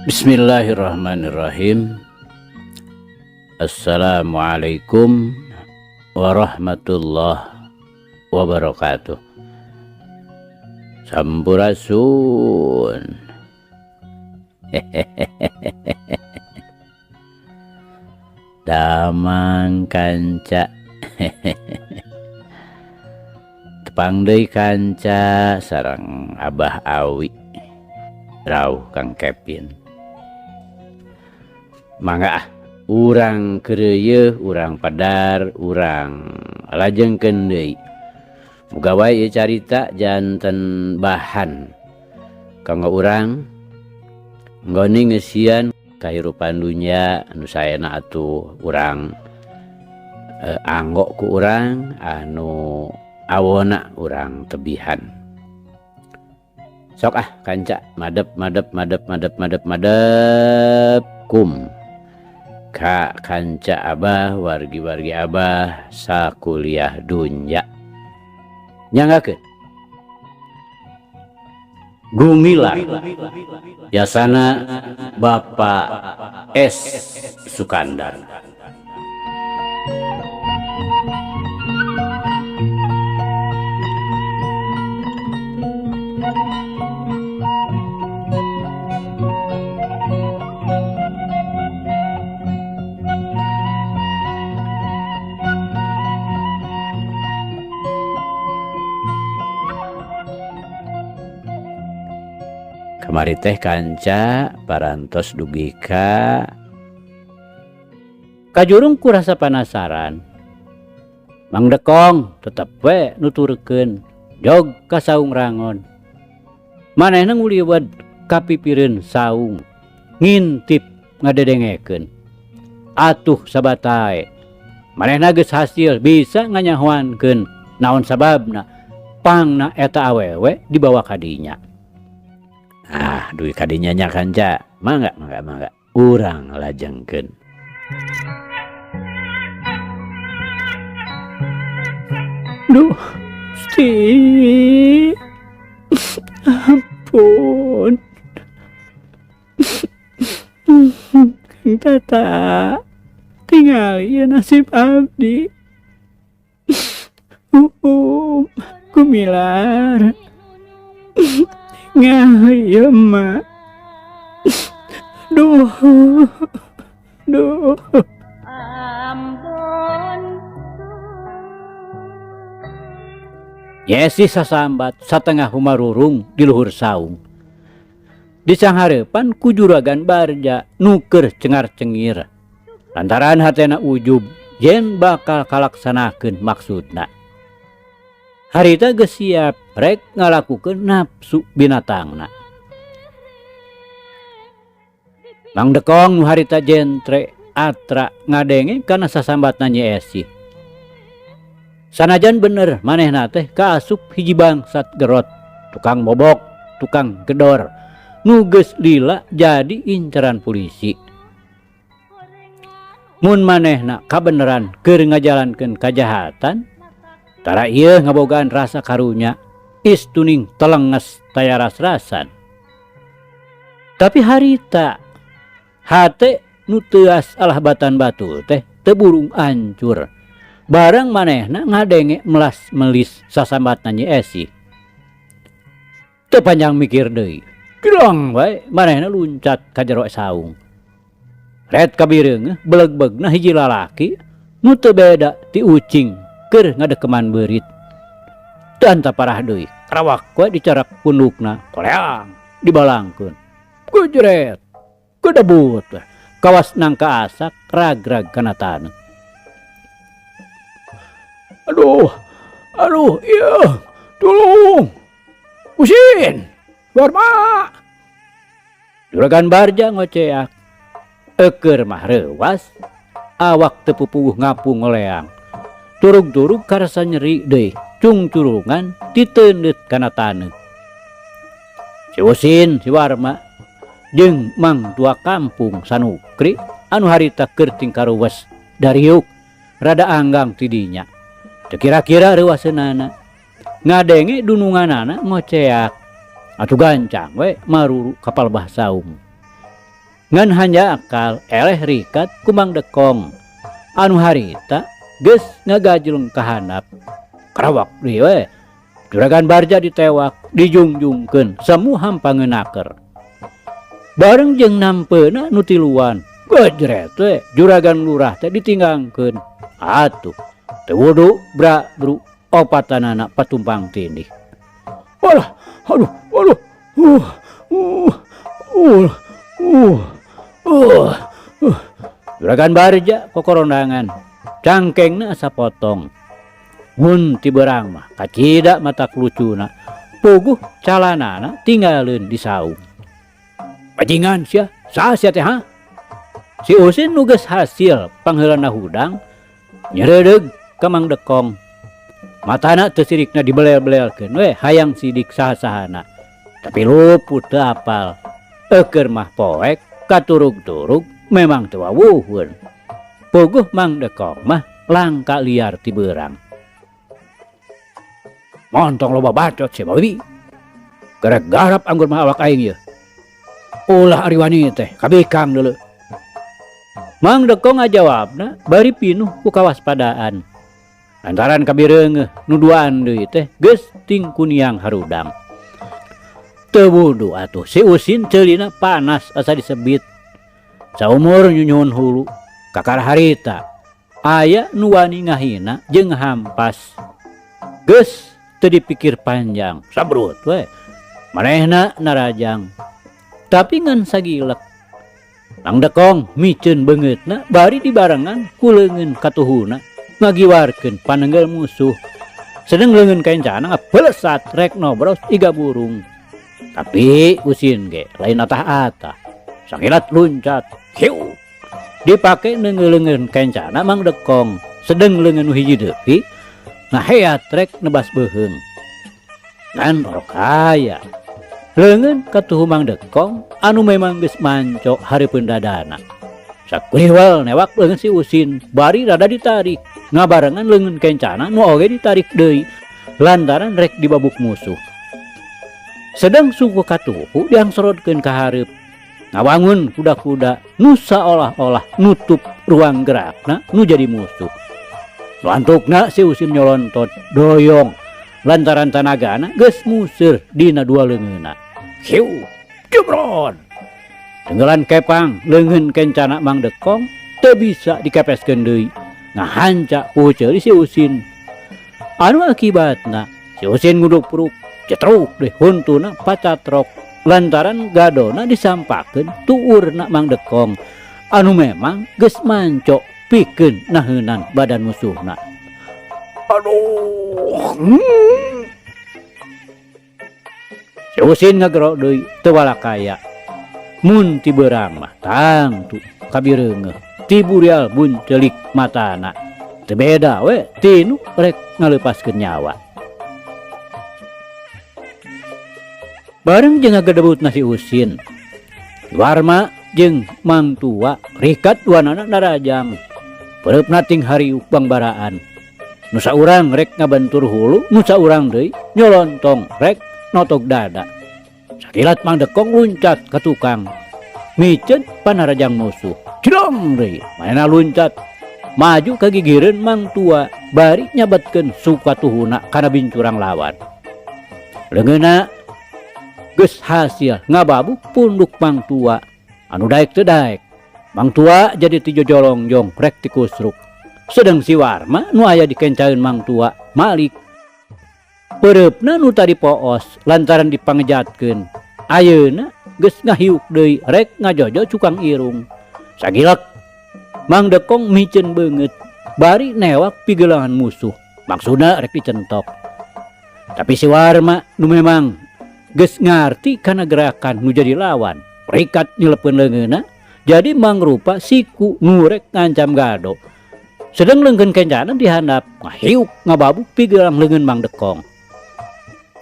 Bismillahirrahmanirrahim. Assalamualaikum warahmatullahi wabarakatuh. Sampurasun. Damang kanca. Tepang deui kanca sareng Abah Awi. Rauh Kang Kevin. Mangga ah, urang keureuyeun, urang padar, urang lajengkeun deui. Muga wae ieu carita janten bahan kanggo urang nggoni ngeusian kahirupan dunya anu saena atuh urang anggo ku urang anu awona urang tebihan. Sok ah kanca madep madep madep madep madep madep kum ka kanca abah wargi-wargi abah sakuliah dunya. Nyanggakeun Gumilar yasana Bapak S Sukandar. Kamari teh kanca parantos dugi ka kajurung ku rasa panasaran. Mang Dekong tetep we nuturkeun jog ka saung rangon. Manehna nguliwet ka pipireun saung ngintip ngadedengekeun. Atuh sabatae manehna geus hasil bisa nganyahoankeun naon sababna pangna eta awewe dibawa ka dinya. Ah, duit kadinya nya kanca. Mangga, mangga, mangga. Urang lajengkeun. Duh, Gusti. Ampun. Kang Tata, tingali ieu nasib abdi. Uum, Gumilar. Ngali ieu mah. Duh, duh. Yesi sasambat satengah humarurung di luhur saung. Disanghareupan ku juragan Barja nu keur cengar-cengir. Lantaran hatena ujub yen bakal kalaksanakeun maksudna. Harita geus siap rek ngalakukeun nafsu binatangna. Mang Dekong nu harita jentre atra ngadenge kana sasambatna Nyi Esi. Sanajan bener manehna teh kaasup hiji bangsat gerot, tukang mobok, tukang gedor, nu geus lila jadi inceran polisi. Mun manehna kabeneran keur ngajalankeun kajahatan, tara ieu ngabogaan rasa karunya, istuning telenges taya ras-rasan. Tapi harita hate nu teuas alah batan batul teh teu burung ancur. Barang manehna ngadenge melas melis sasambatna Nyi Esi. Teu panjang mikir deui. Girang wae manehna luncat ka jero saung. Ret kabireungeuh belegbegna hiji lalaki nu teu beda ti ucing keur ngadekeman beurit. Teu anta parah deui, karawak we dicarak pundukna, koleang dibalangkeun. Gejret, gedebut we. Kawas nangka asak ragrag kana taneuh. Aduh, aduh, ieu, tulung, Usin, Warma. Juragan Barja ngoceak, eukeur mah reuwas, awak teu pupuguh ngapung ngoleang. Turug-turug karasa nyeri deui, cungcurungan titeundeut kana taneuh. Si Usin, si Warma, jeung Mang Tua Kampung Sanukri anu harita keur tingkaruwes dariuk rada anggang ti dinya. Teu kira-kira reuwaseunana ngadenge dununganana ngoceak. Atuh gancang we maruru ka palebah saung. Ngan hanjakal eleh rikat ku Mang Dekong anu harita geus ngagajleng ka handap. Karawak deui we. Juragan Barja ditewak dijungjungkeun semu hampangeun naker. Bareng jeung nampeuna nu tiluan, gejret we Juragan Lurah teh ditinggangkeun. Atuh teu wudu bra bru opatanana patumpang tindih. Alah, aduh, aduh, uh, uh, uh, uh, uh, uh. Juragan Barja kokorondangan, cangkengna asa potong. Mun ti beurang mah kacida matak lucuna, puguh calanana tinggaleun di saung. Bajingan sia, saha sia teh ha? Si Usin nu geus hasil pangheulana hudang nyereudeg ka Mang Dekong. Matana teu sirikna dibelel-belelkeun we hayang sidik saha-sahana. Tapi luput teu apal. Eukeur mah poek katurug-turug memang teu wawuheun. Puguh Mang Dekong mah langka liar ti beurang. Montong loba bacot sia babi. Gerek garap anggur mah awak aing ieu. Ulah ari wani teh kabikang deuleu. Mang Dekong ngajawabna bari pinuh ku kawaspadaan. Lantaran kabireungeuh nu duaan deui teh geus tingkuniang harudang. Teu wudu atuh si Usin ceulina panas asa disebit. Saumur nyunyuhun hulu kakara harita aya nu wani ngahina jeung ngahampas. Geus teu dipikir panjang sabrut we manehna narajang. Tapi ngan sagilek Mang Dekong miceun beungeutna bari dibarengan ku leungeun katuhuna ngagiwarkeun panenggel musuh. Sedeng leungeun kencana ngapelesat rek nobros iga burung. Tapi Usin ge lain atah-atah. Sakilat luncat, hiu. Dipake neungeul leungeun kencana Mang Dekong. Sedeng leungeun nu hiji deui ngaheat rek nebas beuheung. Ngan orok aya. Leungeun katuhu Mang Dekong anu memang geus manco hareupeun dadana. Sakuriwel newak leungeun si Usin bari rada ditarik. Ngabarengan leungeun kencana nu oge ditarik deui lantaran rek dibabuk musuh. Sedang suku katuhu diangsorodkeun ka hareup. Ngawangun kuda-kuda nu saolah-olah nutup ruang gerakna nu jadi musuh. Nu antukna si Usin nyolontot doyong lantaran tanagana geus museur dina dua leungeunna. Hiu, jebrot. Tenggelan kepang leungeun kencana Mang Dekong teu bisa dikepeskeun deui. Ngahanca puhu ceuli si Usin. Anu akibatna si Usin ngudupruk cetruk deh huntuna pacatrok lantaran gadona disampakeun tuurna Mang Dekong anu memang geus manco pikeun naheunan badan musuhna. Aduh. Si Usin ngagero deui teu walakaya. Mun ti beurang mah tangtu kabireungeuh tiburial buncelik matana. Teu beda we tinu rek ngaleupaskeun nyawa. Bareng jeung ngagedebutna si Usin, Warma jeung Mang Tua rikat duanana narajang. Peureupna ting hariuk bangbaraan. Nu saurang rek ngabentur hulu, nu saurang deui nyolontong rek notog dada. Sakilat Mang Dekong luncat ka tukang. Miceun panarajang musuh. Cidong deui, manehna luncat maju ka gigireun Mang Tua bari nyabetkeun sukatuhuna kana bincurang lawan. Leungeunna geus hasil ngababuk punduk Mang Tua anu daek teu daek. Mang Tua jadi ti jojolongjong rek tikusruk. Sedeng si Warma nu aya dikencaeun Mang Tua malik. Peureupna nu tadi poos lantaran dipangejatkeun. Ayeuna geus ngahiuk deui rek ngajojo cukang irung. Sagilek Mang Dekong miceun beungeut bari newak pigelangan musuh. Maksudna rek dicentok. Tapi si Warma nu memang geus ngarti kana gerakan nu jadi lawan, rikat nyelepeun leungeunna jadi mangrupa siku nu rek ngancam gado. Sedeng leungeun kencana dihandap ngahiuk ngababuk pigelang leungeun Mang Dekong.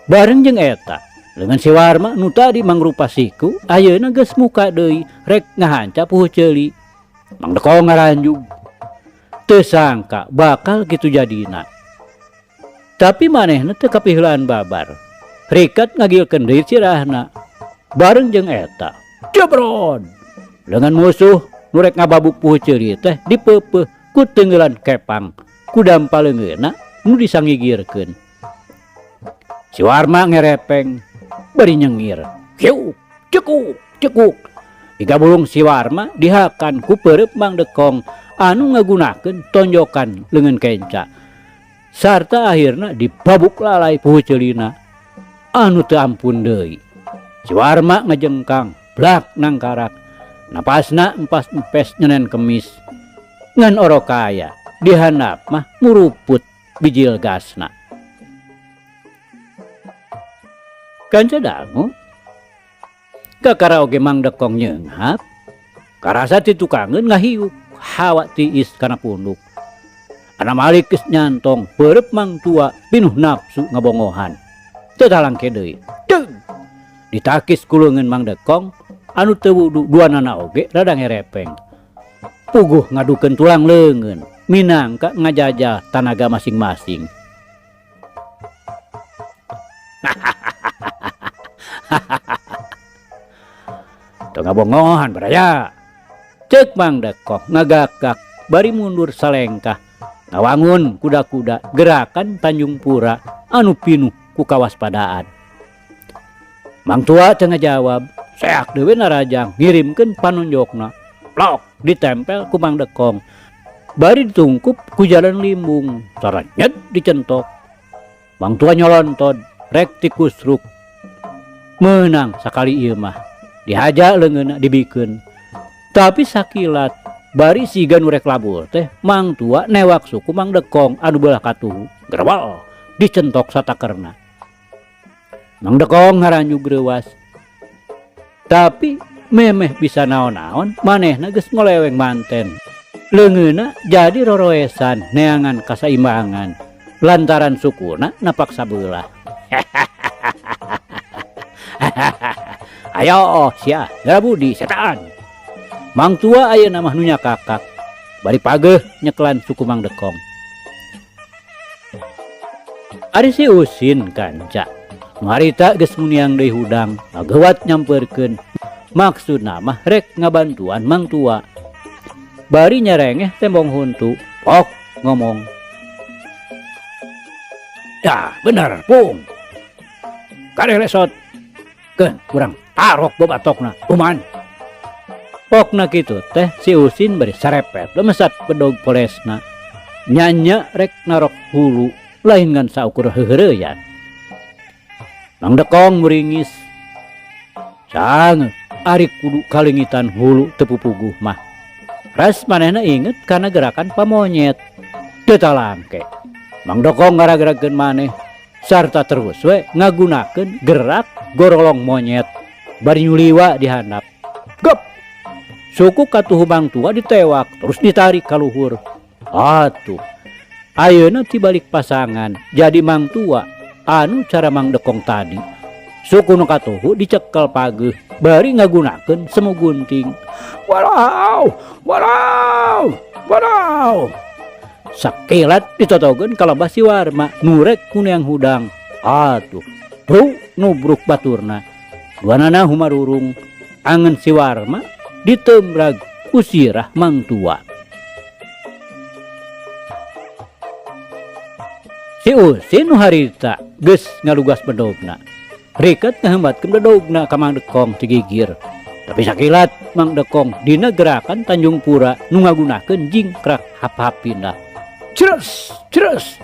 Bareng jeung eta, leungeun si Warma nu tadi mangrupa siku ayeuna geus muka deui rek ngahanca puhu ceuli. Mang Dekong ngaranjug. Teu sangka bakal kitu jadina. Tapi manehna teu kapiheulaan babar. Rikat ngagilkeun deui sirahna. Bareng jeung eta, jebrod. Leungeun musuh nu rek ngababuk puhu ceuli teh dipeupeuh ku teungeulan kepang ku dampa leungeunna nu disangigirkeun. Si Warma ngerepeng bari nyengir. Hiuk, cekuk, cekuk. Iga bulung si Warma dihakan ku peureup Mang Dekong anu ngagunakeun tonjokan leungeun kenca. Sarta akhirna dibabuk lalai puhu ceulina anu teu ampun deui. Si Warma ngajengkang, blak nangkarak. Napasna empas-empes nyenen kemis. Ngan orokaya dihandap mah muruput bijil gasna. Kanca dangu kakara oge Mang Dekong nyeunghap karasa ti tukangeun ngahiuk hawa tiis kana punduk. Ana malik geus nyantong peureub Mang Tua pinuh nafsu ngabongohan. Teu talangke deui. Deug! Ditakis ku leungeun Mang Dekong anu teu wudu duanana oge rada ngerepeng. Puguh ngadukeun tulang leungeun minangka ngajajal tanaga masing-masing. Teu ngabongohan baraya. Ceuk Mang Dekong ngagakak bari mundur salengkah ngawangun kuda-kuda gerakan Tanjung Pura anu pinuh ku kawaspadaan. Mang Tua teu ngajawab, seak deui narajang ngirimkeun panunjokna. Plok ditempel ku Mang Dekong. Bari ditungkup ku jalan limbung, saranyet dicentok. Mang Tua nyolontod rek tikusruk. Meunang sakali ieu mah. Dihaja leungeunna dibikeun. Tapi sakilat bari siga nu rek labur teh Mang Tua newak suku Mang Dekong anu beulah katuhu. Gerwel dicentok satakerna. Mang Dekong ngaranjug reuwas. Tapi memeh bisa naon-naon manehna geus ngoleweng manten. Leungeunna jadi roroesan neangan kasaimbangan lantaran sukuna napak sabelah. Ayo sia Budi setan. Mang Tua ayeuna mah nu nyakakak bari pageuh nyeklan suku Mang Dekong. Ari si Usin kanca nu harita geus muniang deui hudang ngageuwat nyampeurkeun maksudna mah rek ngabantuan Mang Tua. Bari nyerengeh tembong huntu pok ngomong. Ya bener pung. Kareh lesot. Keun urang tarok bobatokna kuman. Pokna kitu teh si Usin bari sarepet lemesat bedog polesna. Nyanya rek narok hulu lain ngan saukur heuheureyan. Mang Dekong muringis. Sangeut ari kudu kalengitan hulu teu pupuguh mah. Ras manehna inget kana gerakan pamonyet. Teu talangke. Mang Dekong ngaragragkeun maneh sarta terus we ngagunakeun gerak gorolong monyet bari nyuliwa di handap. Gep! Suku katuhu Mang Tua ditewak terus ditarik ka luhur. Atuh. Ayeuna tibalik pasangan jadi Mang Tua anu cara Mang Dekong tadi. Suku nu katuhu dicekel pageuh bari ngagunakeun semu gunting. Walau, walau, walau. Sakilat ditotogeun ka lembah si Warma nu rek kuneang hudang. Atuh, bru nubruk baturna. Duanana humarurung angen si Warma ditembrag ku sirah Mang Tua. Si Usin nu harita geus ngalugas bedogna. Riket ngahembatkeun bedogna ka Mang Dekong ti gigir. Tapi sakilat Mang Dekong dina gerakan Tanjung Pura nu ngagunakeun jingkrak hap-hap pindah. Cres, cres.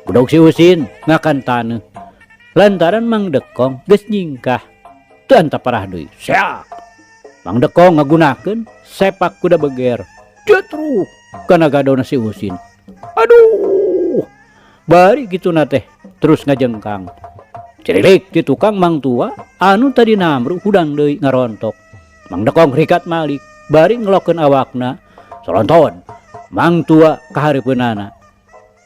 Bedog si Usin ngakan taneuh. Lantaran Mang Dekong geus nyingkah. Teu antap parah deui. Seak. Mang Dekong ngagunakeun sepak kuda beger. Jetruk kana gadona si Usin. Aduh. Bari kituna teh terus ngajengkang. Cirilik ti tukang Mang Tua anu tadi namru hudang deui ngarontok. Mang Dekong rikat malik bari ngelokeun awakna solonton. Mang Tua kahareupeunana.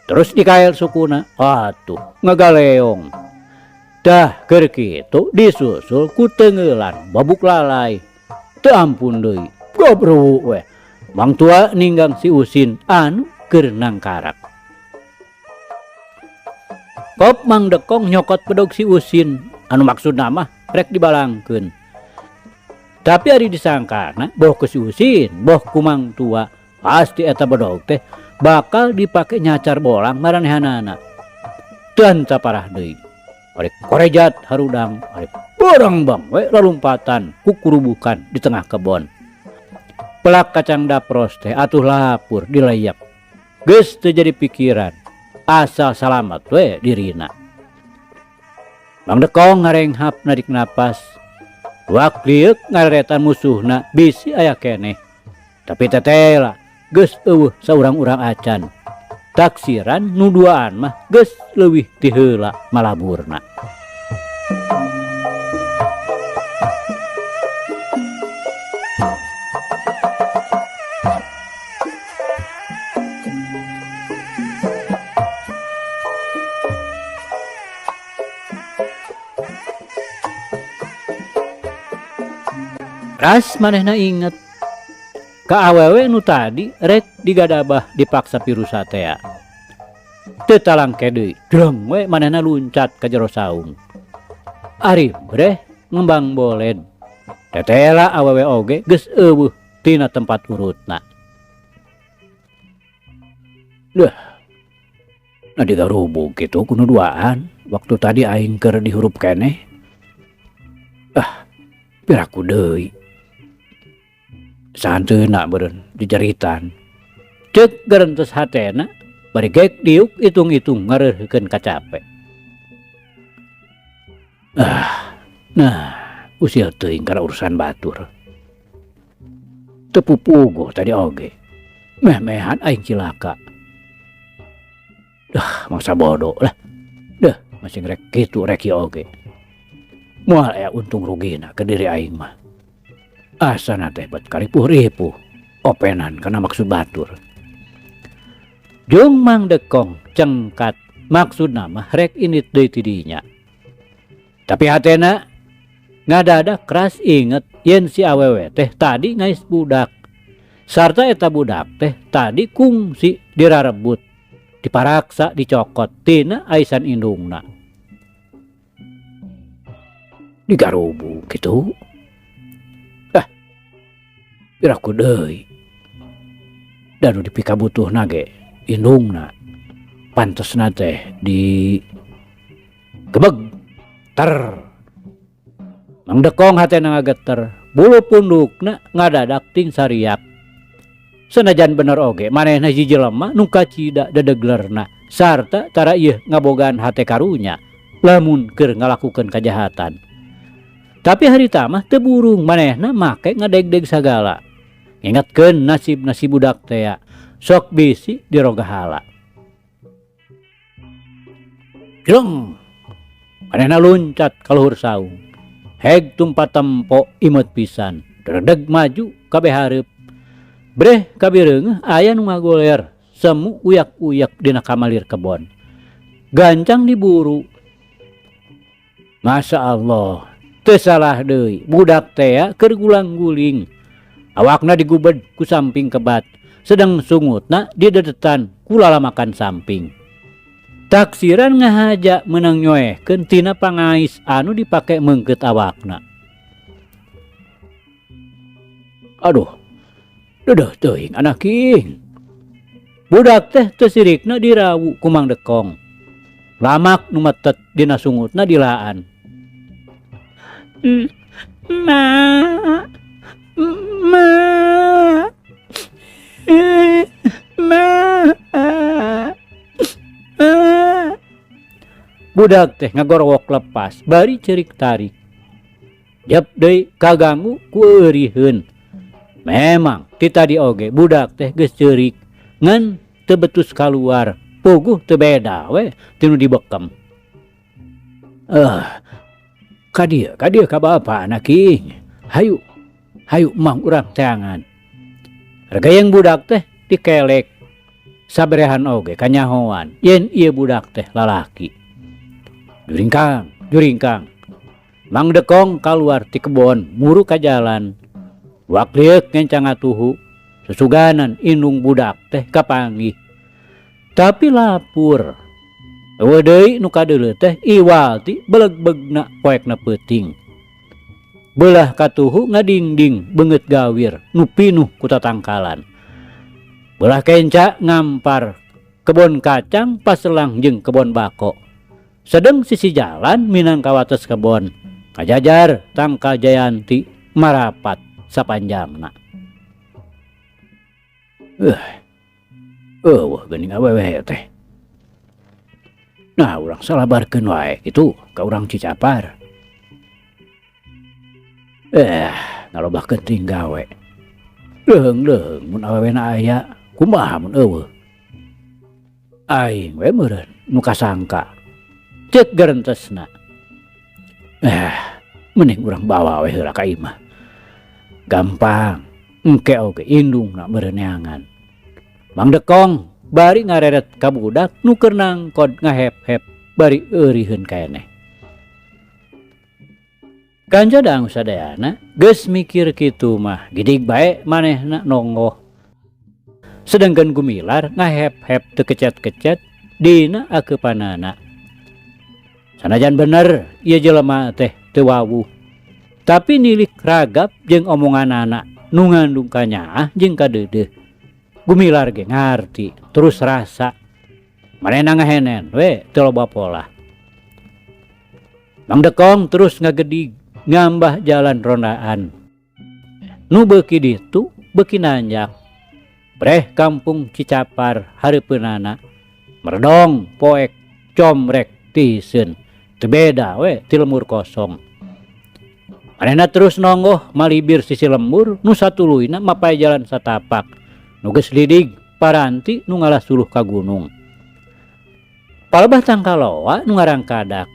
Terus dikael sukuna. Atuh ngagaleong. Dah keur kitu disusul ku teungeulan babuk lalai. Teu ampun deui. Gobru we. Mang Tua ninggang si Usin anu keur nangkarak. Kop Mang Dekong nyokot bedog si Usin anu maksudna mah rek dibalangkeun. Tapi ari disangkana boh ku si Usin, boh ku Mang Tua, pasti eta bedog teh bakal dipake nyacar bolang maranehanana. Teu henteu parah deui. Ari korejat harudang, ari barangbang we lalumpatan kukurubukan di tengah kebon. Pelak kacang dapros teh atuh lapur dileyak. Geus teu jadi pikiran, asal salamat we dirina. Mang Dekong ngarenghap narik napas. Luak lieuk ngareretan musuhna bisi aya keneh. Tapi tetela geus eueuh saurang-urang acan. Taksiran nu duaan mah geus leuwih ti heula malaburna. Ras manehna inget ka awewe nu tadi rek digadabah dipaksa pirusa tea. Teu talangke deui, jleng we manehna luncat ka jero saung. Ari breh ngembang boled. Tetela awewe oge geus eueuh tina tempat urutna. Duh. Nah digarubug kitu ku nu duaan waktu tadi aing keur dihurup keneh. Ah, piraku deui. Sahanteuna beureun dijeritan. Ceuk gerentes hatena bari gek diuk itung-itung ngareureuhkeun kacape. Ah, nah usil teuing kana urusan batur. Teu pupuguh tadi oge. Meh-mehan aing cilaka. Dah mangsa bodoh lah. Dah masih rek kitu rek ieu oge. Moal aya untung rugina ke diri aing mah. Asana teh bet karipuh-ripuh openan kana maksud batur. Jung Mang Dekong cengkat maksudna mah rek indit deui ti dinya. Tapi hatena ngadadak keras inget yen si awewe teh tadi ngais budak. Sarta eta budak teh tadi kungsi dirarebut, diparaksa dicokot tina aisan indungna. Digarubug kitu. Ah, piraku deui. Da nu dipikabutuhna ge indungna. Pantesna teh di gebeg ter. Mang Dekong hatena ngageter, bulu pundukna ngadadak ting sariak. Sanajan bener oge manehna hiji jelema nu kacida dedeglerna sarta tara ieu ngabogaan hate karunya lamun keur ngalakukeun kajahatan. Tapi harita mah teu burung manehna make ngadegdeg sagala. Ngingetkeun nasib nasi budak tea sok bisi dirogahala. Jleng! Manehna luncat ka luhur saung. Heg tumpat tempo imeut pisan. Dredeg maju kabeh hareup. Breh kabireungeuh aya nu ngagoler semu uyak-uyak dina kamalir kebon. Gancang diburu. Masya Allah, teu salah deui budak tea keur gulang-guling. Awakna digubed ku samping kebat, sedang sungutna didedetan ku lalamakan samping. Taksiran ngahaja meunang nyoehkeun tina pangais anu dipake meungkeut awakna. Aduh, dedeuh teuing anak king. Budak teh teu sirikna dirawu ku Mang Dekong. Lamak nu metet dina sungutna dilaan. Ma, ma, ma. Budak teh ngagorowok lepas bari ceurik tarik. Jep deui kaganggu ku euriheun. Memang ti tadi oge budak teh geus ceurik ngan teu betus kaluar, puguh teu beda we ti nu dibekem. Ka dieu, ka dieu ka bapa anak king. Hayu, hayu mah urang teangan. Regayeng budak teh dikelek. Saberehan oge kanyahoan yen ieu budak teh lalaki. Juringkang, juringkang. Mang Dekong kaluar ti kebon muru ka jalan. Wak lieuk ngencang ngatuhu, susuganan indung budak teh kapanggih. Tapi lapur. Eueuh deui nu kadeuleu teh iwal ti belegbegna poekna peuting. Beulah katuhu ngadingding beungeut gawir nu pinuh ku tatangkalan. Beulah kenca ngampar kebon kacang paselang jeung kebon bako. Sedeng sisi jalan minangka wates kebon. Kajajar tangkal jayanti marapat sapanjangna. Eueuh geuning awewe teh. Nah, urang salabarkeun wae kitu ka urang Cicapar. Ngalobahkeun teuing gawe. Leuheung-leuheung mun awewena aya, kumaha mun eueuh. Aing we meureun nu kasangka. Ceuk gerentesna. Mending urang bawa we heula ka imah. Gampang, engke oge indungna meureun neangan. Mang Dekong bari ngareret ka budak nu keur nangkod ngahep-hep bari euriheun kaeneh. Kanca dangu sadayana geus mikir kitu mah gidig bae manehna nonggoh. Sedengkeun Gumilar ngahep-hep teu kecet-kecet dina akeupanana. Sanajan bener ieu jelema teh teu wawuh. Tapi nilik ragap jeung omonganana nu ngandung kanyaah jeung kadeudeuh. Gumilar ge ngarti terus rasa manehna ngahenen we teu loba polah. Mang Dekong terus ngagedig ngambah jalan rondaan. Nu beuki ditu beuki nanjak. Breh kampung Cicapar hareupeunana meredong poek comrek tiseun teu beda we ti lemur kosong. Manehna terus nonggoh malibir sisi lembur nu satuluyna mapay jalan satapak. Nu geus lidig paranti nu ngalah suluh ka gunung. Palebah tangkaloa nu ngarangkadak.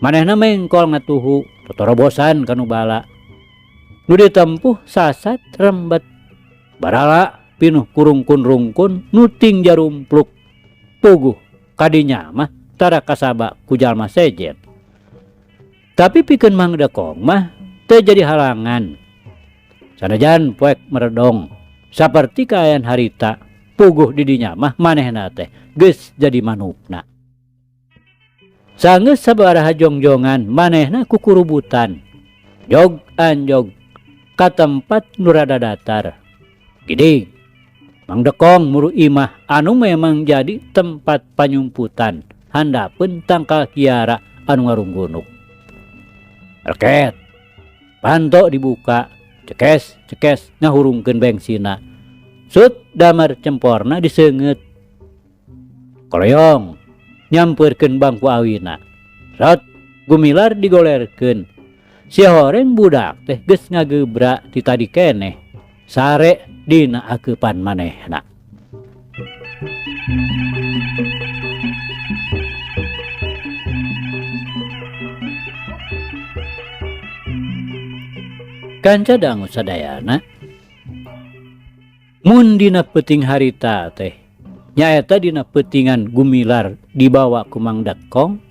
Manehna mengkol ngatuhu totorobosan ka nu bala. Nu ditempuh sasat rembet. Barala pinuh kurungkun-rungkun nuting jarumpluk. Puguh kadinya mah tara kasaba ku jalma sejen. Tapi pikeun Mang Dekong mah teu jadi halangan. Sanajan poek meredong saperti kaayaan harita puguh di dinya mah manehna teh geus jadi manukna. Sanggeus sabaraha jongjongan manehna kukurubutan. Jog anjog ka tempat nu rada datar. Gidig Mang Dekong muru imah anu memang jadi tempat panyumputan handapeun tangkal kiara anu ngarunggunuk. Reket panto dibuka, cekes cekes ngahurungkeun bengsina. Sut damar cemporna diseungeut. Koloyong nyampeurkeun bangku awina. Sot Gumilar digolerkeun. Si horeng budak teh geus ngagebra ti tadi keneh. Sare dina akeupan manehna. Kanca dangu sadayana mun dina peuting harita teh nyaeta dina peutingan Gumilar dibawa ku Mang Dekong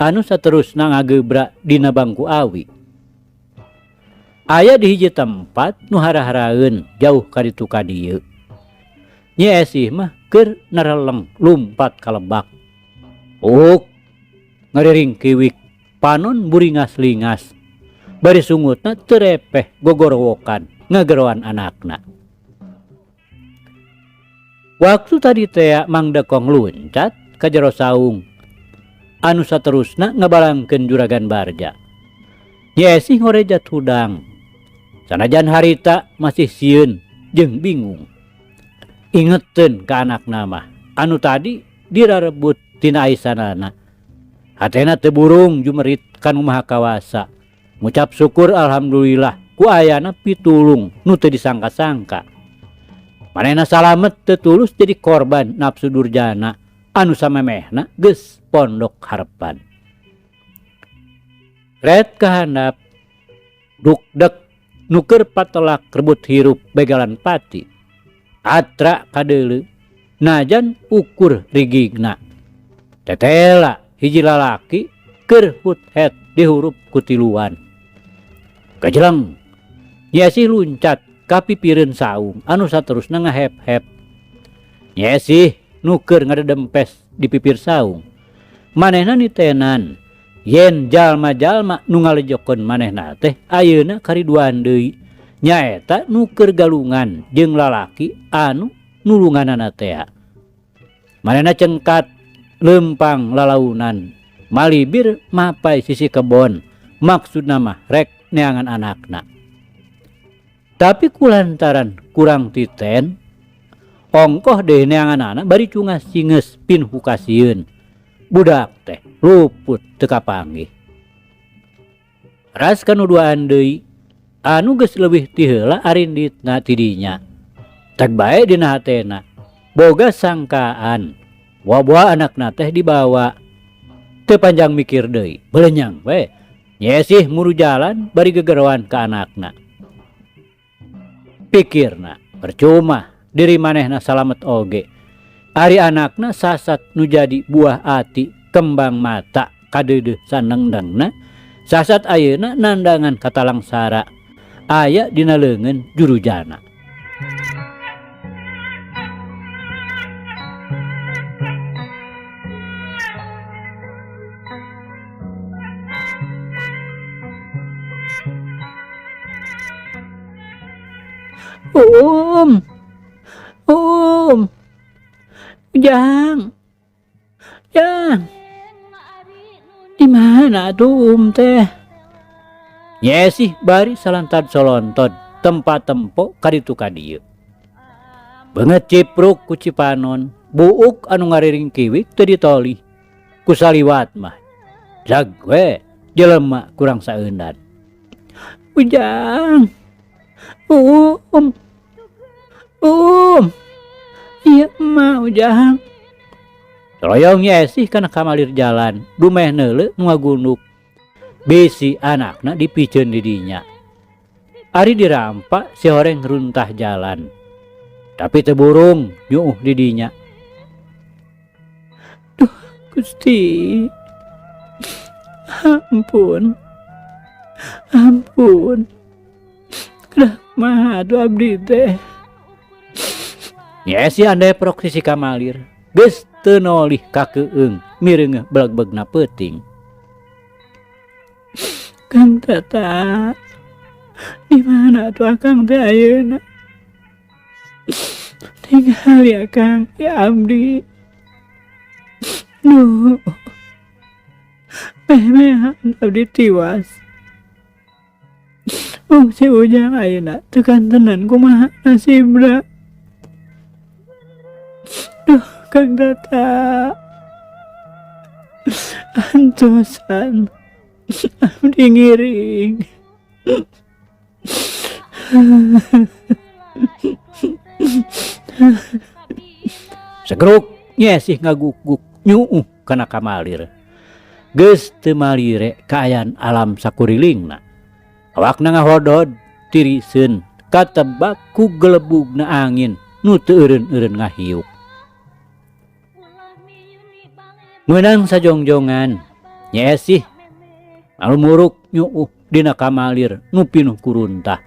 anu saterusna ngagebra dina bangku awi. Aya di hiji tempat nu hara-haraeun jauh ka ditu ka dieu. Nyi Esih mah keur nereleng lumpat ka lebak. Uk ngariring kiwik panon buringas-lingas. Bari sungutna teu repeh gogorowokan ngageroan anakna. Waktu tadi tea Mang Dekong luncat ka jero saung anu saterusna ngabalangkeun juragan Barja. Nyi Esih ngorejat hudang. Sanajan harita masih sieun jeung bingung. Ingeteun ka anakna mah anu tadi dirarebut tina aisanana. Hatena teu burung jumerit ka nu Maha Kawasa. Ngucap syukur alhamdulillah ku ayana pitulung nu teu disangka-sangka. Manehna salamet teu tulus jadi korban nafsu durjana anu samemehna geus pondok harepan. Ret kahandap dukdek nu keur patelak rebut hirup begalan pati. Atra kadeuleu najan ukur rigigna. Tetela hiji lalaki keur hut-het dihurup ku tiluan. Gajeleng Nyi Esih luncat ka pipireun saung anu saterusna ngahep-hep. Nyi Esih nu keur ngadedempes di pipir saung. Manehna nitenan. Yen jalma-jalma nu ngalejokeun manehna teh ayeuna kariduan deui nyaeta nu keur galungan jeung lalaki anu nulunganana tea. Manehna cengkat lempang lalaunan malibir mapai sisi kebon maksudna mah rek neangan anakna. Tapi kulantaran kurang titen ongkoh deh neangan anak bari cungas cinges pin hukasieun. Budak teh luput teu kapanggih. Ras kanu duaan deui anu geus leuwih ti heula arinditna ti dinya. Tag bae dina hatena boga sangkaan wa-wa anakna teh dibawa. Teu panjang mikir deui, belenyang we. Nyesih muru jalan bari gegeroan ka anakna. Pikirna percuma diri manehna salamet oge. Ari anakna sasat nu jadi buah ati kembang mata kadeudeuh sanengdengna sasat ayeuna nandangan katalangsara aya dina leungeun jurujana. Um, Jang, Jang, di mana tuh teh? Nyesih bari salantad solontod tempat tempo kaditu kadieu. Beungeut cipruk ku cipanon, buuk anu ngariring kiwik teu ditolih. Ku saliwat mah jag we jelema kurang saeundan. Ujang, iya mah Ujang. Toroyong Nyesih kana kamalir jalan, dumeh neuleuh nu ngagunduk. Bisi anakna dipiceun di dinya. Ari dirampa si horeng runtah jalan. Tapi teu burung nyuuh di dinya. Duh Gusti. Ampun. Ampun. Kedah kumaha atuh abdi teh. Nyesih andeprok sisi kamalir. Geus teu nolih ka keung mireungeuh belegbegna peuting. Kang Tata, di mana tuh Akang teh ayeuna? Tinggal ya Kang, ya abdi. Duh, meh-mehan abdi tiwas. Mung si Ujang ayeuna teu kantenan kumaha nasibna. Duh, Kang Tata, antosan abdi ngiring. Segeruk Nyesih ngaguk-guk nyuuh kana kamalir. Geus teu malire kaayaan alam sakurilingna. Awakna ngahodod tiriseun katebak ku gelebugna angin nu teu eureun-eureun ngahiuk. Meunang sajongjongan Nyesih ngalumuruk nyuuh dina kamalir nu pinuh kuruntah.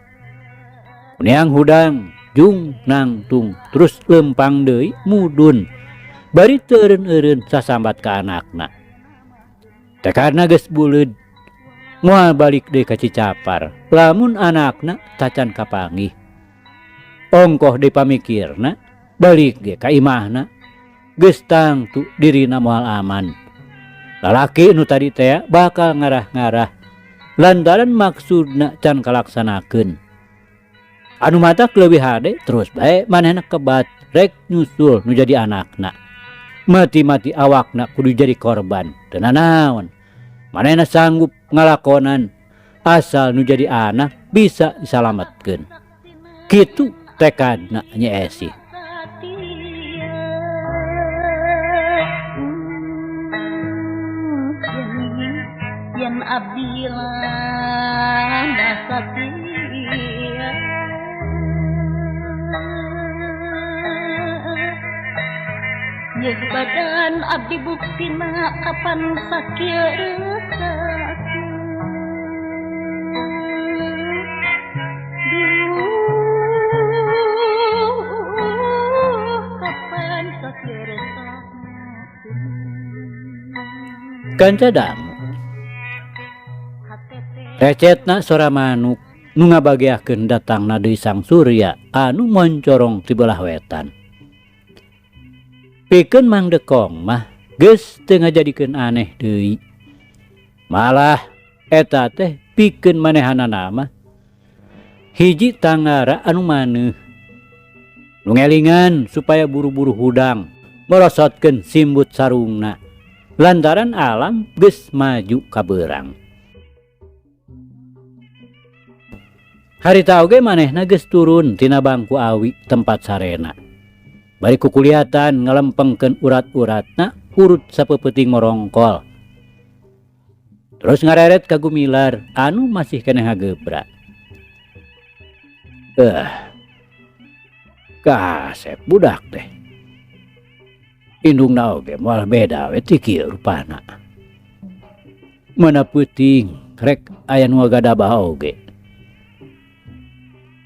Kuneang hudang jung nangtung terus lempang deui mudun bari teu eureun-eureun sasambat ka anakna. Tekadna geus buleud moal balik deui ka Cicapar lamun anakna tacan kapanggih. Ongkoh deui pamikirna balik ge ka imahna geus tangtu dirina moal aman. Lalaki nu tadi tea bakal ngarah-ngarah lantaran maksudna can kalaksanakeun. Anu matak leuwih hade terus bae manehna kebat rek nyusul nu jadi anakna. Mati-mati awakna kudu jadi korban. Teu nanaon manehna sanggup ngalakonan asal nu jadi anak bisa disalametkeun. Kitu tekadna Nyi Esih. Badan abdi buktina kapan sakieu resep. Duh, kapan sakieu resep. Kanca dangu. Recetna sora manuk nu ngabageakeun datangna deui Sang Surya anu moncorong ti beulah wetan. Pikeun Mang Dekong mah geus teu ngajadikeun aneh deui. Malah eta teh pikeun manehanana mah hiji tangara anu maneuh. Nu ngelingan supaya buru-buru hudang merosotkeun simbut sarungna lantaran alam geus maju ka beurang. Harita oge manehna geus turun tina bangku awi tempat sarena. Bari kukuliatan ngalempengkeun urat-uratna urut sapeupeting morongkol. Terus ngareret ka Gumilar anu masih keneh ngagebra. Kasep budak teh. Indungna oge moal beda we ti kieu rupana. Mana peuting rek aya nu ngagadabah oge.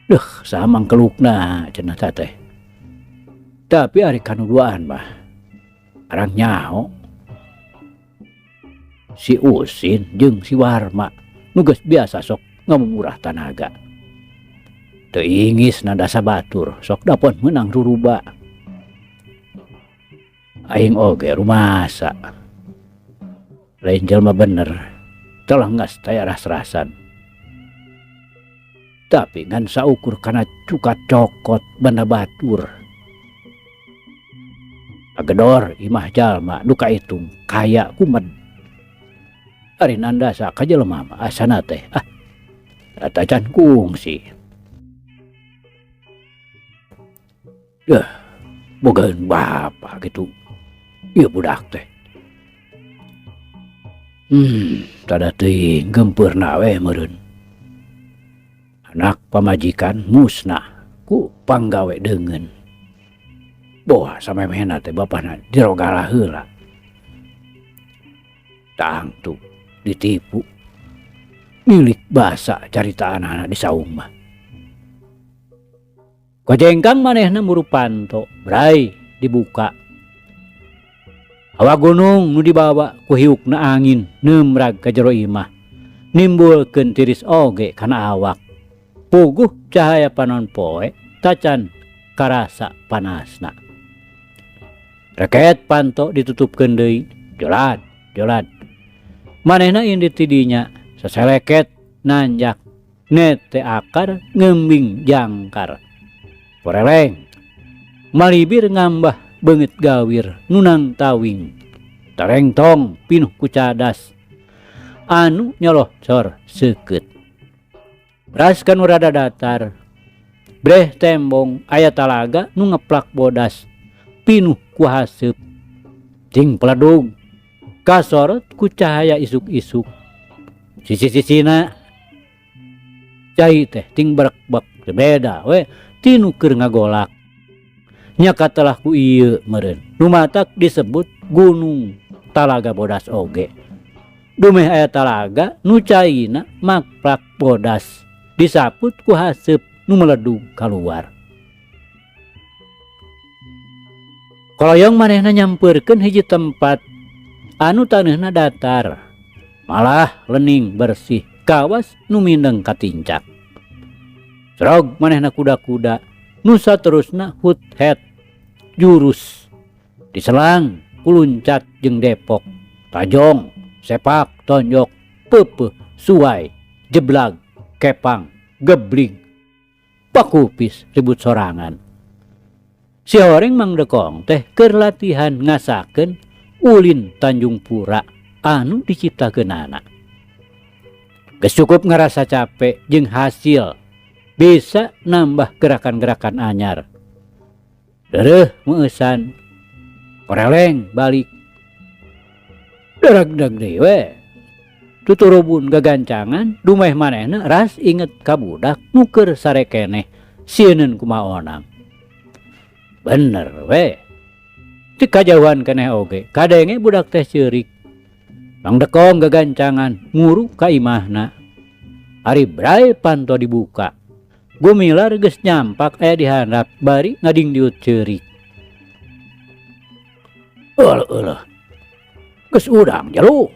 Duh, saha mangkelukna cenah teh. Tapi ari kanu duaan mah arang nyaho. Si Usin jeung si Warma nu geus biasa sok ngamumurah tanaga. Teu ingis nandasa batur sok dapon meunang ruruba. Aing oge rumasa. Lain jelema bener, telengas taya ras-rasan. Tapi ngan saukur kana cuka cokot banda batur. Agedor imah jalma nu kaitung kaya kumed. Ari nandasa ka jelema mah asana teh atacan kungsi. Deh, bogaeun bapa kitu. Ieu budak teh. Tada teuing gempeurna we meureun. Anak pamajikan musnah ku panggawe deungeun. Boh samemehna teh bapana dirogala heula. Tangtu ditipu. Milik basa carita anak-anak di saung mah. Kajengkang manehna muru panto, brai dibuka. Hawa gunung nu dibawa ku hiukna angin neumrag ka jero imah. Nimbulkeun tiris oge kana awak. Puguh cahaya panon poe tacan karasa panasna. Reket panto ditutupkeun deui, jolad, jolad. Manehna indit ti dinya saseleket nanjak nete akar ngembing jangkar. Poreleng malibir ngambah beungeut gawir nunang tawing. Tarengtong pinuh ku cadas anu nyolohcor seukeut. Beras kanu rada datar, breh tembong aya talaga nu ngeplak bodas pinuh ku haseup. Cing peledug kasorot ku cahaya isuk-isuk. Sisi-sisina cai teh ting berekbek beda we tinu keur ngagolak. Nya katelah ku ieu meureun. Nu matak disebut Gunung Talaga Bodas oge. Dumeh aya talaga nu caina makplak bodas disaput ku haseup nu meledug kaluar. Koloyong manehna nyampeurkeun hiji tempat anu taneuhna datar, malah lening bersih kawas nu mindeng katincak. Serog manehna kuda-kuda nu saterusna hut-het jurus diselang kuluncat jeung depok, tajong, sepak, tonjok, peupeut, suai, jeblag, kepang, gebling, pakupis ribut sorangan. Si horeng Mang Dekong teh keur latihan ngasakeun ulin Tanjung Pura anu diciptakeunana. Geus cukup ngarasa capek jeung hasil bisa nambah gerakan-gerakan anyar. Dereuh meueusan, koreleng balik. Dereg-deg deui we. Tuturubun gagancangan dumeh manehna ras inget ka budak nu keur sare keneh sieuneun kumaha onang. Bener we. Ti kajauhan keneh oge kadenge budak teh ceurik. Mang Dekong gagancangan nguru ka imahna. Ari brai panto dibuka. Gumilar geus nyampak aya di handap bari ngadingdiut ceurik. Euleuh euleuh. Geus udang jelu.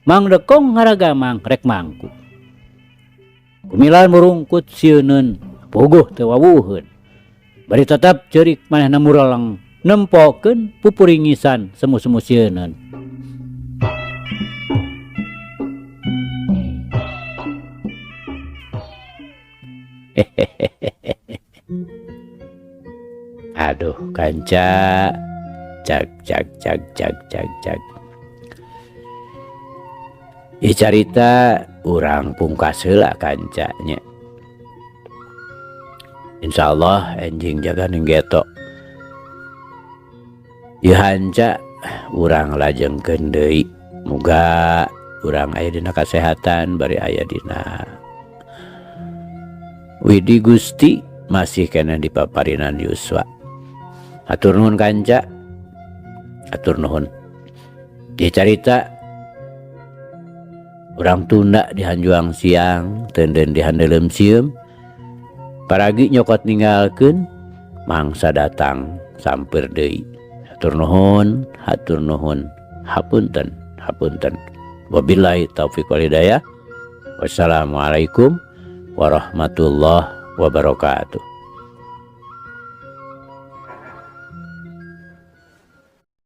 Mang Dekong ngaragamang rek mangku. Kumilan murungkut sieuneun puguh teu wawuheun. Bari tetep ceurik manehna mureleng nempokeun pupuringisan semu-semu sieuneun. Aduh kanca, cag cag cag cag cag cag. Ieu carita urang pungkas heula kanca nya. Insyaallah enjing jaga ning geto. Ieu hanca urang lajengkeun deui. Muga urang aya dina kasehatan bari aya dina Widi Gusti masih keneh di paparinan yuswa. Hatur nuhun kanca. Hatur nuhun. Ieu carita urang tunda di hanjuang siang, teunden di handeuleum sieum. Paragi nyokot ninggalkeun mangsa datang sampeur deui. Hatur nuhun, hatur nuhun. Hapunten, hapunten. Wabillahi taufiq wal hidayah. Wassalamualaikum warahmatullahi wabarakatuh.